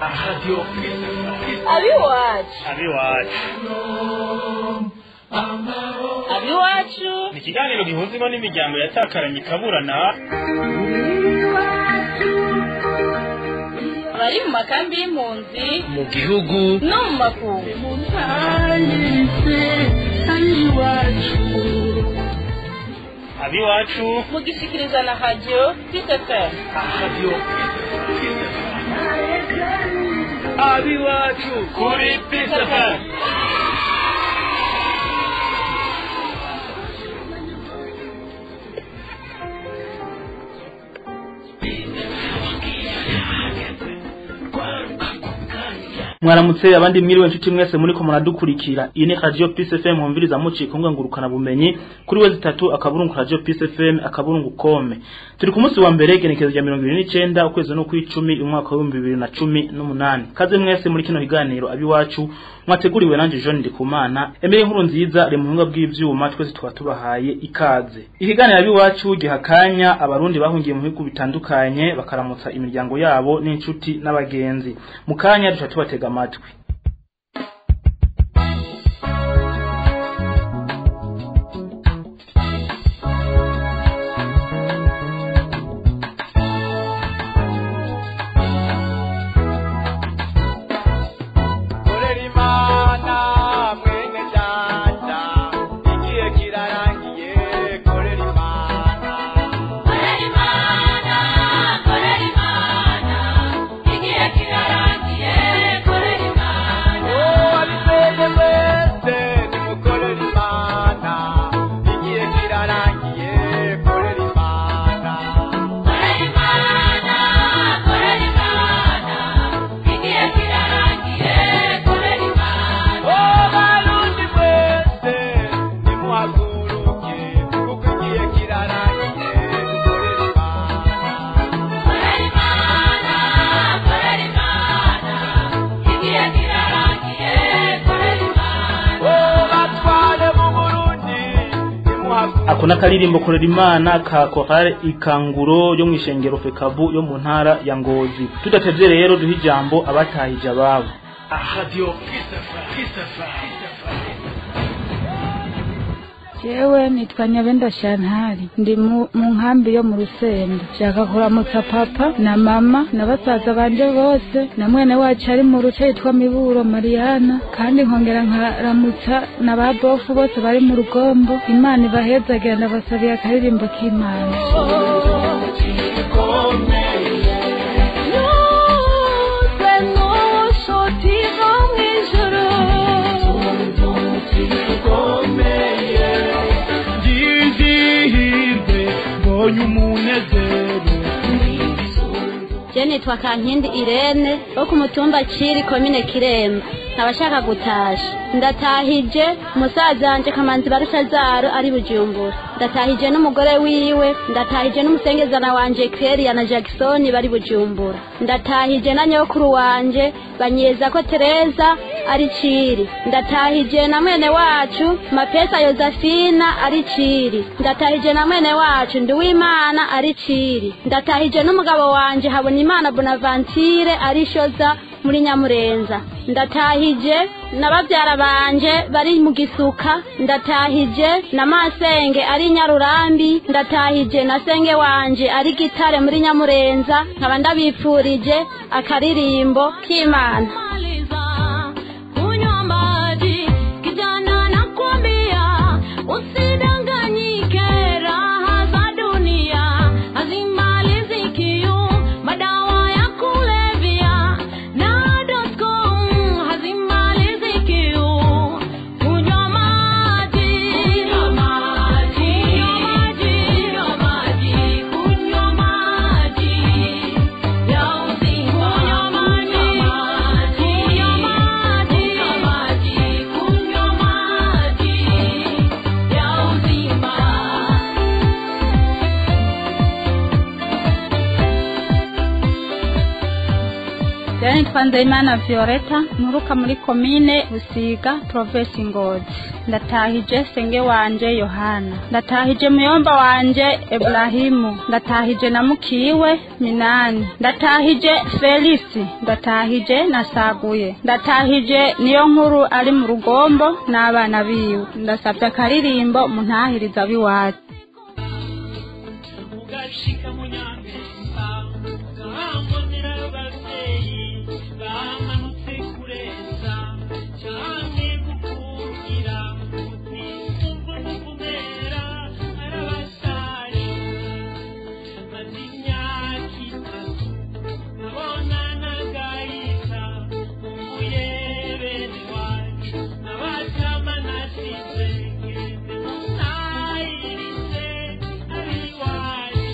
Radio Abiwacu. Abiwacu. Abiwacu. Ni ikiganiro gihuza ingo n'imiryango yatakaranye ikaburana. Abari mu makambi y'impunzi. Mu gihugu. No mu makungu. Abiwacu. Mugishikirizwa na Radio Peace FM. Radio Abiwacu kuri Peace FM. Mwaramutse abandi mwiriwe nshuti mwese muri ko muradukurikira. Iyi ni Radio Peace FM mwumviriza mucika ngurukana bumenyi kuri wezi 3 akaburungu Radio Peace FM akaburungu kome. Turi ku munsi wa mbere genekezo rya 2029 ukwezi no kw'icumi umwaka wa 2018. Kaze mwese muri kino higaniro abiwacu mwateguriwe nanje John Ndikumana. Emere inkuru nziza ari mu buhinga bw'ivyuma twese twatubahaye ikaze. Ikiganiro abiwacu gihakanya abarundi bahungiye mu bihugu bitandukanye bakaramutsa imiryango yabo n'inshuti n'abagenzi. Mukanya duca tubatega amatwi. Akona karirimbo korera Imana ka Chorale Ikanguro yo mwishengero Fekabu yo mu ntara ya Ngozi. Tudatevye rero duha ijambo abatahije ababo. Radio Jewe nitwa Nyabenda Shantari ndi mu nkambi yo mu Rusenda. Nshaka kuramutsa papa na mama na basaza banje bose na mwene wacu ari mu ruce yitwa Miburo Mariana, kandi nkongera nkaramutsa na ba bofu bose bari mu rugombo. Imana ibahezagire, ndabasabiye akaririmbo k'Imana. Je nitwa Kankindi Irene wo ku mutumba Ciri komine Kiremba. Nkabashaka gutasha. Ndatahije musaza wanje Kamanzi Barushazaro ari Bujumbura. Ndatahije n'umugore wiwe, ndatahije n'umusengezana wanje Claire na Jackson bari Bujumbura. Ndatahije na nyokuru wanje Banyeza ko Teresa ari Ciri. Ndatahije na mwene wacu Mapesa Josephina ari Ciri. Ndatahije na mwene wacu Nduwimana ari Ciri. Ndatahije n'umugabo wanje Habonimana Bonaventure ari Shoza muri Nyamurenza. Ndatahije na bavyara banje bari mu Gisuka. Ndatahije na masenge ari Nyarurambi. Ndatahije na senge wanje ari Gitare muri Nyamurenza. Nkaba ndabipfurije akaririmbo k'Imana. Kunywa maji. Jewe nitwa Nzeyimana Violeta, nturuka muri komine Busiga, provinsi Ngozi. Ndatahije senge wanje Yohana, ndatahije muyomba wanje Ibrahimu, ndatahije na mukiwe Minani, ndatahije Felisi, ndatahije na Saguye, ndatahije niyo nkuru ari mu rugombo n'abana biwe. Ndasabye akaririmbo muntahiriza abiwacu. Ugashika mu Nyampinga ukahambonera abavyeyi bamanutse kureza canke kukugira uti umva muvumera arabasari maze imyaka itatu nkabona nagahita mvuye bene wacu nabatama nasize ngeze muntahirize abiwacu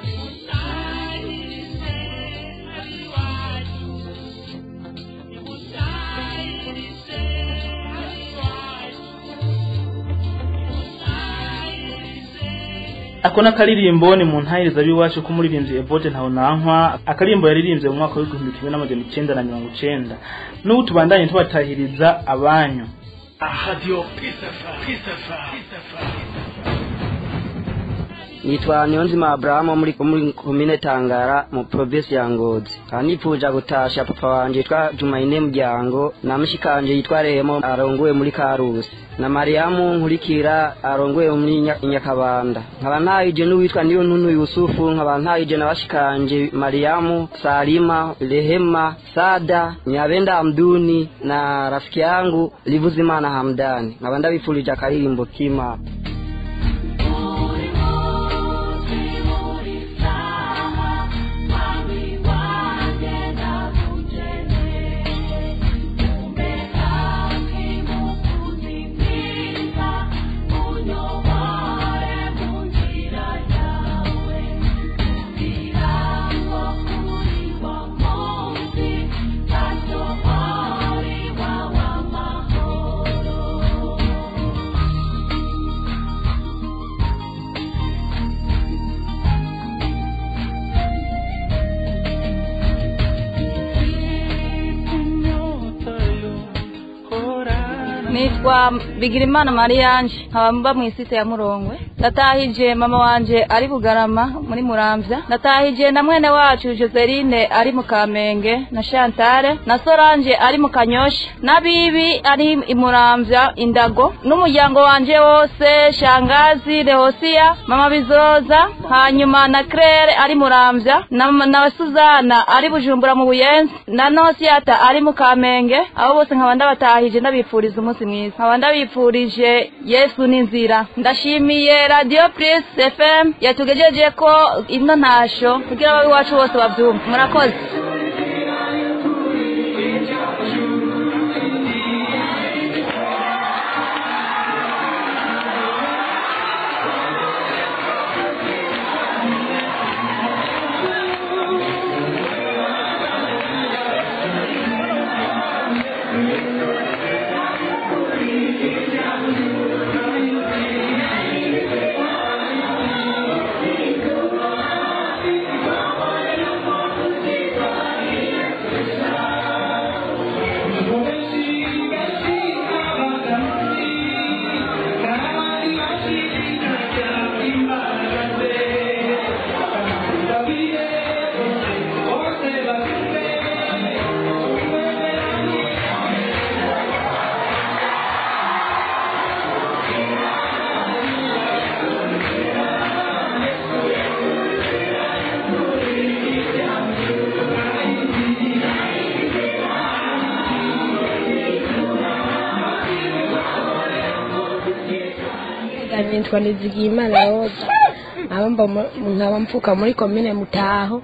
muntahirize abiwacu nimuntahirize abiwacu muntahirize. Ako n'akaririmbo ni mu ntahiriza b'iwacu k'umuririmbyi Evode Ntahonankwa, akaririmbo yaririmbye mu mwaka w'1990. N'ubu tubandanye tubatahiriza abanyu. Radio Peace FM. Peace FM. Peace FM. Nitwa Niyonzima Abraham muri komine Tangara mu provinsi ya Ngozi. Nkaba nipfuza gutasha papa wanje yitwa Jumaine Muryango na mushikanje yitwa Rehemo arongoye muri Karusi na Mariamu Nkurikira arongoye muri Nyakabanda. Nkaba ntahije n'uwitwa Niyontuntu Yusufu, nkaba ntahije na bashikanje Mariamu, Salima, Rehema, Sada, Nyabenda Hamduni na rafiki yangu Livuzimana Hamdani. Nkaba ndabifurije akaririmbo k'Imana. Nitwa Bigirimana Mariange, nkaba mba mu isite ya Murongwe. Ndatahije mama wanje ari Bugarama muri Muramvya, ndatahije na mwene wacu Joseline ari mu Kamenge na Chantale na Solange ari mu Kanyosha na Bibi ari i Muramvya Indago n'umuryango wanje wose, Shangazi Leosia, mama Bizoza, hanyuma na Claire ari Muramvya na Suzana ari Bujumbura mu Buyenzi na Nosiata ari mu Kamenge. Abo bose nkaba ndabatahije ndabifuriza umunsi mwiza, nkaba ndabifurije Yesu n'inzira. Ndashimiye Radio Plus FM yatugejeje ko ino ntasho kugira ababi wacu bose bavyumve. Murakoze. Nitwa Nizigiyimana Roza, nkaba mvuka muri komine Mutaho,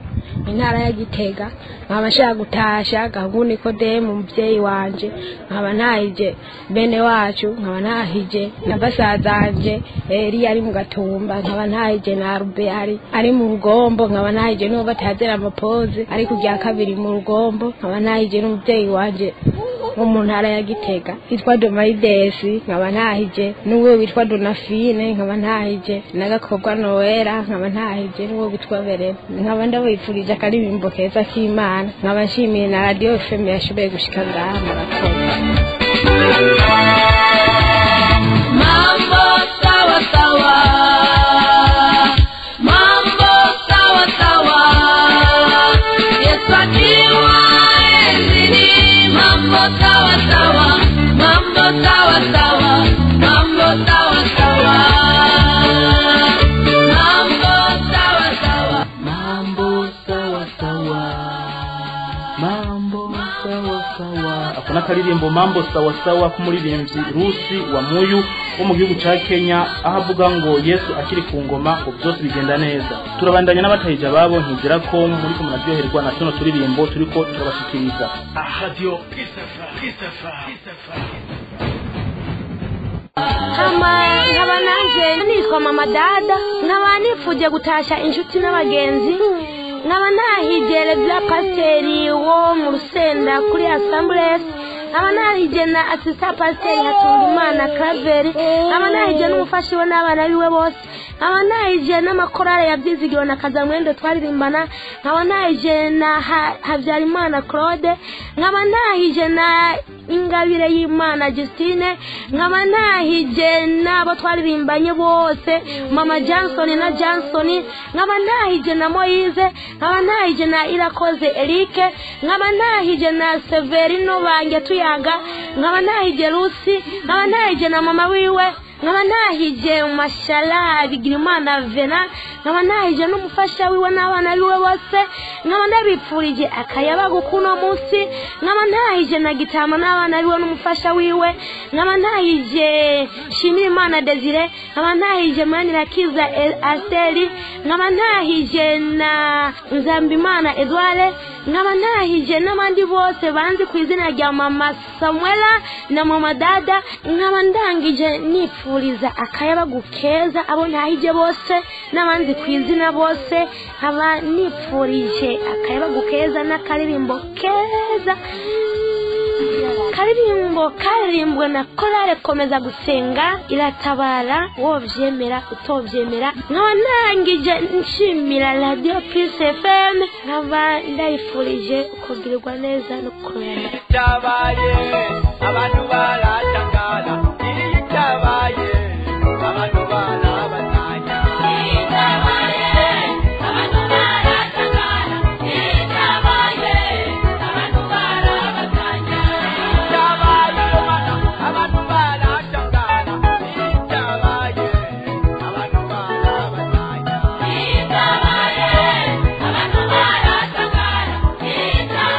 intara ya Gitega. Nkaba nshaka gutasha Gahungu Nikodemu umuvyeyi wanje, nkaba ntahije bene wacu, nkaba ntahije na basazanje Eliya ari mu Gatumba, nkaba ntahije na Arube ari mu Rugombo, nkaba ntahije n'uwo batazera amapoze ari ku rya kabiri mu Rugombo, nkaba ntahije n'umuvyeyi wanje wo mu ntara ya Gitega yitwa Domaidesi, nkaba ntahije n'uwo witwa Donafine, nkaba ntahije n'agakobwa Noella, nkaba ntahije n'uwo witwa Verena, nkaba ndabifurije akaririmbo keza k'Imana, nkaba nshimiye na Radio FM yashoboye gushika ngaha. Murakoze. Mambo sawa sawa, mambo sawa sawa, Yesu akiwa enzini, mambo sawa sawa, mambo sawa sawa, mambo sawa sawa, mambo sawa sawa, Mambo sawa sawa, mambo sawa sawa. Ako n'akaririmbo mambo sawa sawa k'umuririmbyi Rusi wa Muyu wo mu gihugu ca Kenya, aho avuga ngo Yesu akiri ku ngoma ngo byose bigenda neza. Turabandanya n'abatahije ababo, nkizera ko muriko muraryoherwa na tuno turirimbo turiko turabashikiriza. Radio Peace FM, Peace FM, Peace FM. Hama nkaba nanje nitwa Mama Dada, nkaba nifuje gutasha inshuti n'abagenzi, nkaba ntahije Rebla Pasiteri wo mu Rusenda kuri Assemblies, nkaba ntahije na Asista Pasiteri Hatungimana Claver, nkaba ntahije n'umufasha we n'abana biwe bose, nkaba ntahije n'amakorale ya Byizigiro na Kazamwendo twaririmbana, nkaba ntahije na Habyarimana Claude, nkaba ntahije na Ingabire y'Imana Justine, nkaba ntahije n'abo twaririmbanye bose, Mama Johnson na Johnson, nkaba ntahije na Moise, nkaba ntahije na Irakoze Eric, nkaba ntahije na Severino bange tuyaga, nkaba ntahije Lucy, nkaba ntahije na mama wiwe, nkaba ntahije Mashala Bigirimana Vena, nkaba ntahije n'umufasha wiwe n'abana biwe bose, nkaba ndabipfurije akayabagu kuno munsi, nkaba ntahije na Gitama n'abana biwe n'umufasha wiwe, nkaba ntahije Shimirimana Desire, nkaba ntahije Manirakiza Aseli, nkaba ntahije na Nzambimana Edouard, nkaba ntahije n'abandi bose banzi ku izina rya Mama Samuela na Mama Dada, nkaba ndangije nipfuriza akayabagu keza abo ntahije bose n'abandi ku izina bose, nkaba nipfurije akayabagu keza n'akaririmbo keza, karirimbo karirimbwe na korale Komeza Gusenga iratabara, wovyemera utovyemera. Nkaba ntangije nshimira Radio Peace FM, nkaba ndayifurije kugirirwa neza no kurera. Cyabaye abantu baratangara, iyo cyabaye abantu barabatanya. Cyabaye abantu baratangara, iyo cyabaye abantu barabatanya. Cyabaye abantu baratangara, iyo cyabaye abantu barabatanya. Cyabaye abantu baratangara.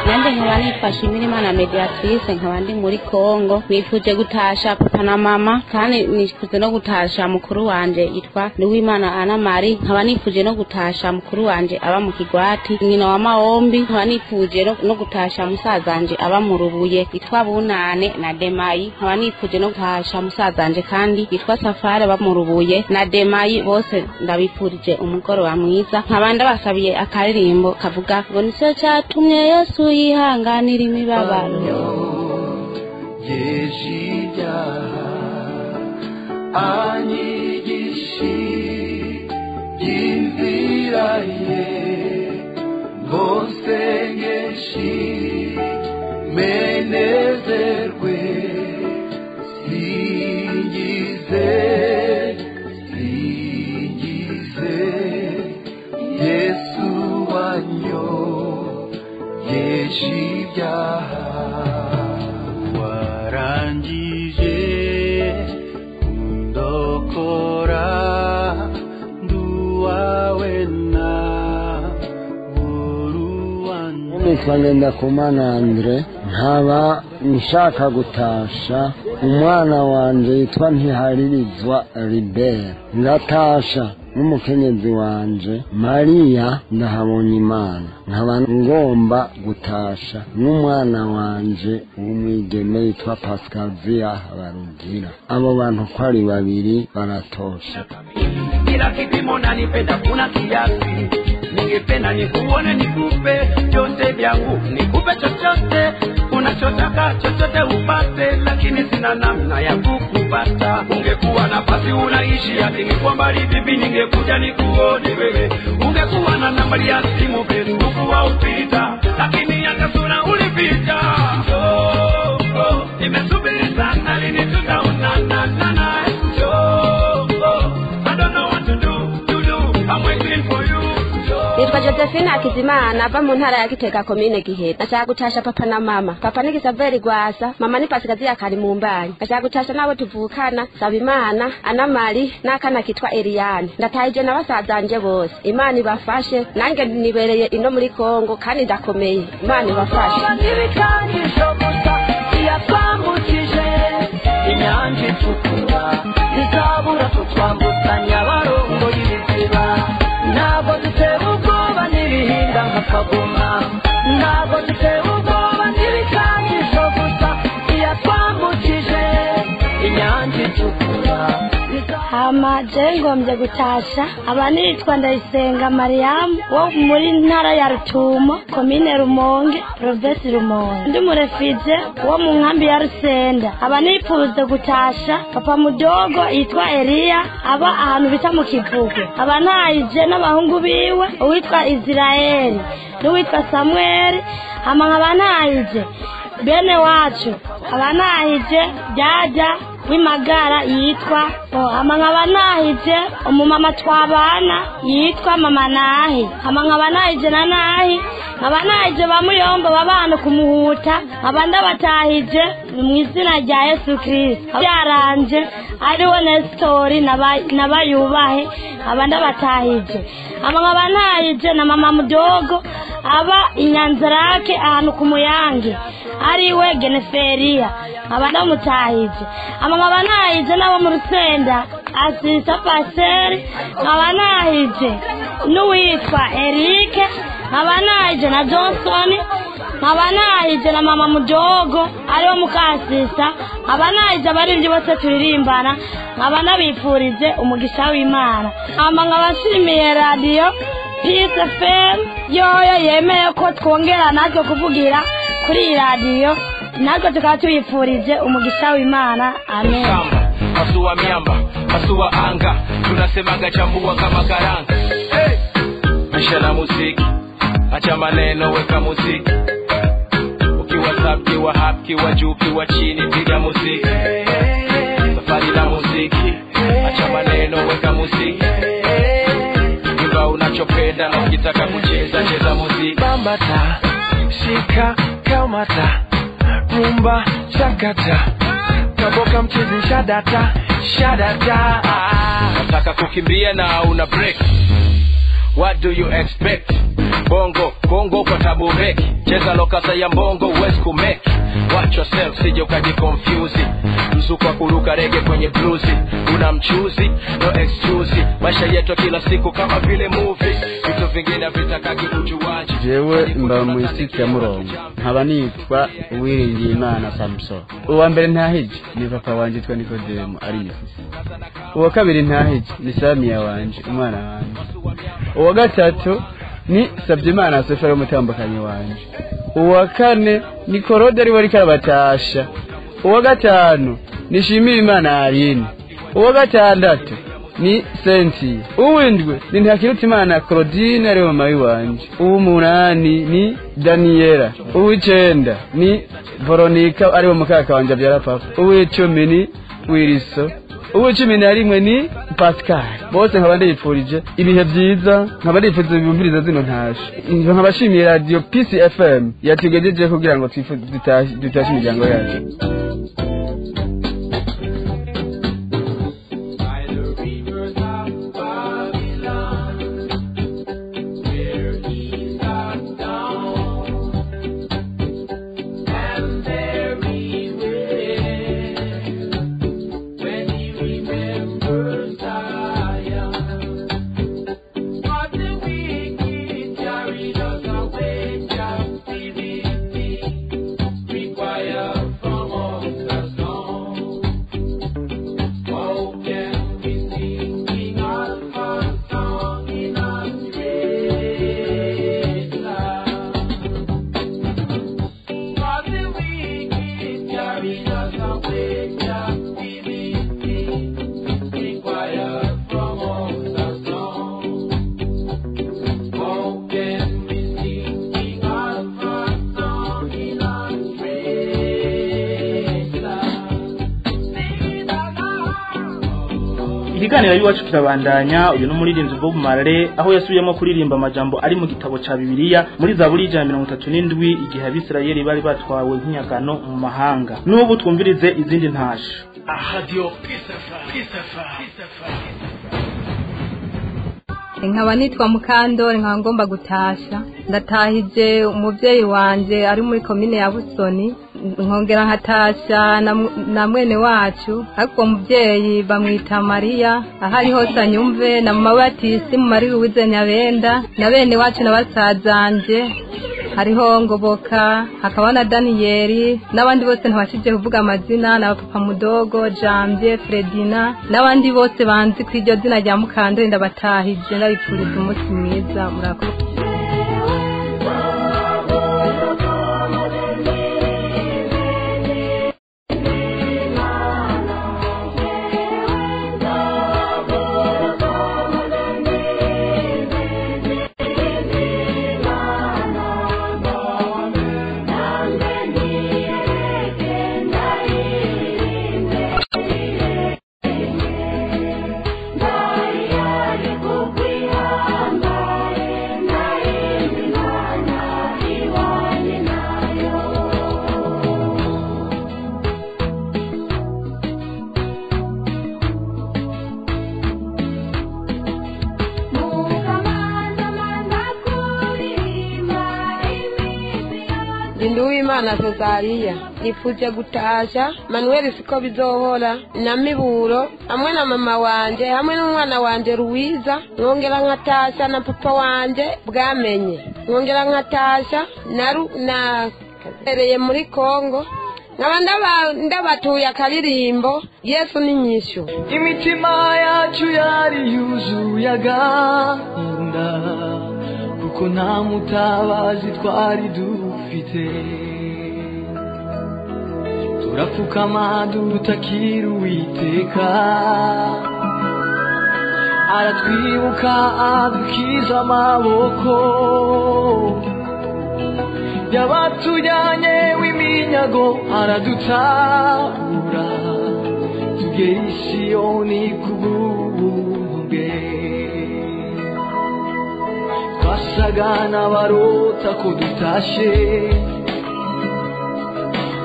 Nanjye nkaba nitwa Shimirimana Mediatrice, nkaba ndi muri Kongo, nifuje gutasha papa na mama, kandi nifuje no gutasha mukuru wanje yitwa Nduwimana Anna Marie, nkaba nifuje no gutasha mukuru wanje aba mu Kigwati nyina wa Maombi, nkaba nifuje no gutasha musazanje aba mu Rubuye yitwa Bunane na Demayi, nkaba nifuje no gutasha musazanje kandi yitwa Safari aba mu Rubuye na Demayi, bose ndabifurije umugoroba mwiza, nkaba ndabasabiye akaririmbo kavuga ngo nicyo cyatumye Yesu yihanganira imibabaro. Yejida anyigishi inzira ye ngo nsengeshi menezerwe singize singize Yesu wanyo yejibyaha warangije kundokora nduwawe na Nitwa Ngendakumana Andre, nkaba nshaka gutasha umwana wanje yitwa Ntiharirizwa Libert, ngatasha n'umukenyezi wanje Mariya Ndahabonimana, nkaba ngomba gutasha n'umwana wanje w'umwigeme yitwa Pascalvia Habarugira. Abo bantu ko ari babiri baratosha. Kila kipimo nanipenda kuna kiasi, Ningependa nikuone, nikupe vyote vyangu, nikupe chochote unachotaka, chochote upate, lakini sina namna ya kukupata. Ungekuwa nafasi unaishi ati ningekuwa mbali vipi, ningekuja nikuone wewe. Ungekuwa na nambari ya simu, Facebook au Twitter, lakini hata sura ulificha. Oh, oh, nimesubiri sana, lini tutaonana? Oh, oh, I don't know what to do, to do. I'm waiting for you. Nitwa Josephine Akizimana ava mu ntara ya Gitega komine Giheta. Ndashaka gutasha papa na mama. Papa ni Gisaveri Gwasa, mama ni Pasikazi ya Kari Mumbanyi. Ndashaka gutasha nabo tuvukana, Sabimana, Anamari n'akana kitwa Eliane. Ndatahije na basazanje bose. Imana ibafashe, nange nibereye ino muri Kongo kandi ndakomeye. Imana ibafashe. N'ibikangisho gusa iyatwambukije inyanja itukura, ntizabura kutwambutsa Nyabarongo y'ibiziba. Ntabwo dutewe ubwoba n'ibihinda nka kagoma, ntabwo dutewe ubwoba n'ibikangisho gusa iyatwambukije inyanja itukura. Hama je ngombye gutasha aba nitwa Ndayisenga Mariam wo muri ntara ya Rutumo, komine Rumonge, provinsi Rumonge. Ndi murefije wo mu nkambi ya Rusenda. Aba nipfuza gutasha papa mudogo yitwa Elia aba ahantu bita mu Kivugo. Aba ntayije n'abahungu biwe uwitwa Israeli n'uwitwa Samuel. Hama nkaba ntayije bene wacu, aba ntayije dada w'imagara yitwa hama nkaba nahije umumama twabana yitwa mama Nahi. Hama nkaba nahije na Nahi, nkaba nahije ba muyombo babana kumuhuta. Nkaba ndabatahije mu izina rya Yesu Kristo. Byaranje ariwe Nestori n'abayubahe, nkaba ndabatahije. Hama nkaba nahije na mama mudogo aba inyanzarake ahantu ku Muyange ariwe Geneferia, nkaba ndamutahije. Hama nkaba nahije n'abo mu Rusenda asisa paseri, nkaba nahije n'uwitwa Eric, nkaba nahije na Johnson, nkaba nahije na mama mudogo ariwe mukasisa. Nkaba nahije abaririmbyi bose turirimbana, nkaba nabifurije umugisha w'Imana. Hama nkaba nshimiye radiyo Peace FM yoyo yemeye ko twongera natwe kuvugira kuri iyi radiyo, natwe tukaba tubifurije umugisha w'Imana. Amen. Pasua miamba, pasua anga, tunasemaga chambua kama karanga. Hey! Maisha na muziki, acha maneno, weka muziki. Ukiwa sub, kiwa hap, kiwa juu, kiwa chini, piga muziki. Safari na muziki, acha maneno, weka muziki. Imba unachopenda na ukitaka kucheza, cheza muziki. Bambata, shika, kamata, rumba, chakata, kaboka mchizi, shadata, shadata. Nataka kukimbia na una break. What do you expect? Bongo, bongo kwa tabu reki. Cheza lokasa ya mbongo, huwezi kumeki. Watch yourself, sije ukajiconfuse. Mzuko wa kuruka rege kwenye bluzi. Una mchuzi, no excuse. Maisha yetu kila siku kama vile movie. Vitu vingine vitakagi ujuaji. Jewe mba mu isiti ya Murongo, nkaba nitwa Uwiringiyimana Samson. Uwa mbere ntahije ni papa wanje yitwa Nikodemu ari Misisi. Uwa kabiri ntahije ni Samia wanje, umwana wanje. Uwa gatatu ni Sabyimana Sophia umutambukanyi wanje. Uwa kane ni Korode ari wari karabatasha. Uwa gatanu ni Shimirimana Aline. Uwa gatandatu ni Senti. Uwindwi ni Ntakirutimana Claudine ari mama wanje. Uwumunani ni Daniela. Uwicenda ni Veronica ari mukaka wanje abyara papa. Uwicumi ni Wiriso. Uwicumi na rimwe ni Pascal. Bose nkaba ndifurije ibihe byiza, nkaba ndifurije bibumviriza zino ntashe. Nkabashimiye radio Peace FM yatugejeje kugira ngo dutashe imiryango yacu. Require from all. Ikiganiro y'iwacu kirabandanya. Uyu n'umuririmbyi Bob Marley aho yasubiyemo kuririmba amajambo ari mu gitabo ca Bibiliya muri Zaburi 137 igihe Abisirayeli bari batwawe nk'inyagano mu mahanga. N'ubu twumvirize izindi ntasho. Radio Peace FM, Peace FM, Peace FM. Nkaba nitwa Mukandori, nkaba ngomba gutasha. Ndatahije umubyeyi wanje ari muri komine ya Busoni, nkongera nkatasha na mwene wacu, ariko uwo mubyeyi bamwita Mariya, aho ari hose anyumve, na mama we atisi mu Marie Louise Nyabenda, na bene wacu na basazanje hariho Ngoboka, hakaba na Daniyeli n'abandi bose ntibashije kuvuga amazina, na papa Mudogo, Janvier, Fredina n'abandi bose banzi ku iryo zina rya Mukandori. Ndabatahije, ndabipfuriza umunsi mwiza, murakoze. Nduwimana Cesariya, nifuje gutasha Manuel siko bizohora na Miburo hamwe na mama wanje hamwe n'umwana wanje Ruwiza, nkongera nkatasha na papa wanje Bwamenye, nkongera nkatasha na ereye muri Kongo, nkaba ndabatuye akaririmbo Yesu ni nyishu. Imitima yacu yari yuzuye agahinda kuko nta mutabazi twari dufite, turapfukama dutakira Uwiteka, aratwibuka adukiza amaboko y'abatujyanye w'iminyago, aradutabura tugera i Siyoni kubw'ubuntu bwe. Twasaga n'abarota ko dutashe,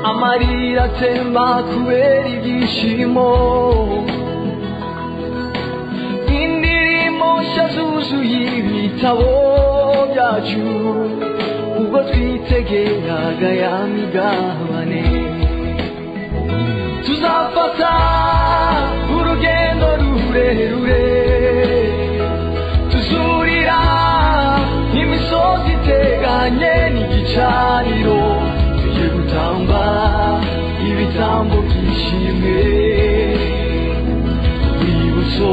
amarira atemba kubera ibyishimo, indirimbo nshya zuzuye ibitabo byacu, ubwo twitegeraga ya migabane. Tuzafata urugendo rurerure, tuzurira imisozi iteganye n'igicaniro, tujye gutamba ibitambo byishimwe, urwibutso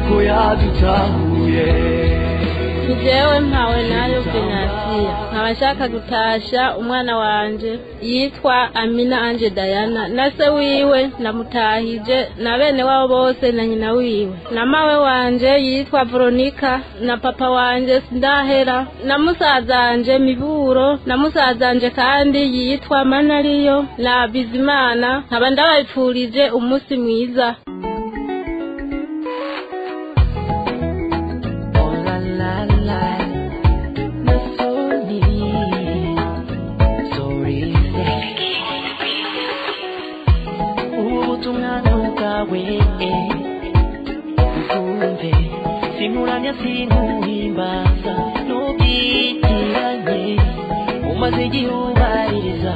ko yadutahuye. Jewe mpawe nayo Venantia, nkaba nshaka gutasha umwana wanje yitwa Amina Ange Diana, na se wiwe namutahije, na bene wabo bose na nyina wiwe, na mawe wanje yitwa Veronica, na papa wanje Sindahera, na musazanje Miburo, na musazanje kandi yitwa Manariyo na Bizimana. Nkaba ndabipfurije umunsi mwiza. Simuramya sinkuhimbaza n'ubwitiranye umaze igihe ubaririza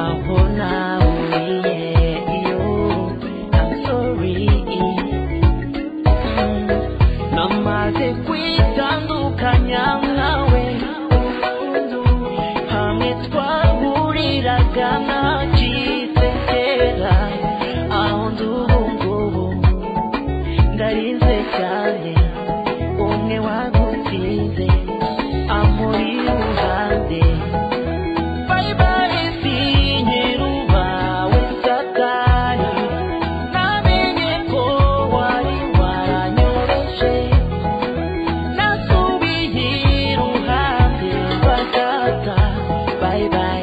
aho nahuriye iyo I'm sorry namaze kwitandukanya nawe hamwe twahuriraga nacitse kera aho ndubungubu ndarinze cyane umwe wagutsinze amuri ruhande. Bye bye sinyirubawe satani, namenye ko wari waranyobeje, nasubiye iruhande rwa data. Bye bye.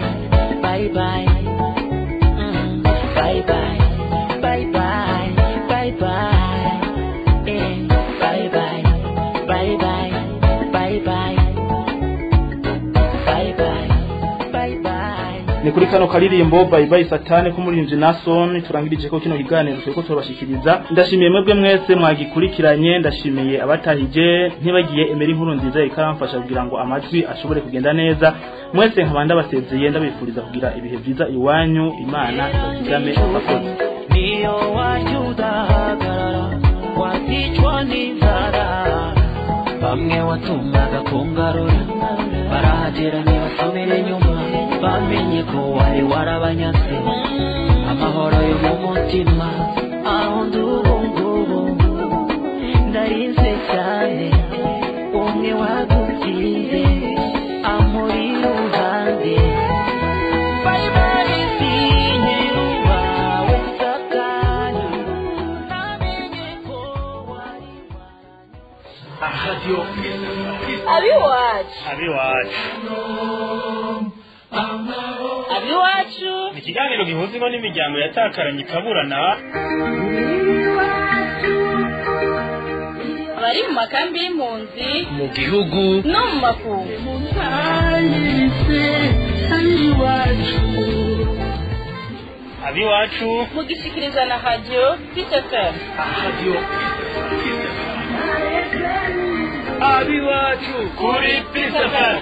Ni kuri kano karirimbo Bye Bye Satani k'umuririmbyi Nason turangirije ko kino kiganiro turiko turabashikiriza. Ndashimiye mwebwe mwese mwagikurikiranye, ndashimiye abatahije, ntibagiye Emery Nkuru nziza ikaramfasha kugira ngo amajwi ashobore kugenda neza. Mwese nkabanda basezeye, ndabifuriza kugira ibihe byiza iwanyu. Imana ibazigame. Murakoze. Niyo wajya udahagarara waticwa n'inzara, bamwe watumaga kungarura barahagera ntibasubire inyuma, bamenye ko wari warabanyatse amahoro yo mu mutima. Aho ndi ubu ngubu ndarinze cyane, umwe wagukize amuri iruhande. Bye bye sinkiri uwawe Satani. Radio Peace FM. Abiwacu. Abiwacu. Abiwacu. Ni ikiganiro gihuza ingo n'imiryango yatakaranye ikaburana. Abari mu makambi y'impunzi mu gihugu no mu makungu. Abiwacu mugishikiriza na Radio Peace FM. Radio Peace FM. Abiwacu kuri Peace FM.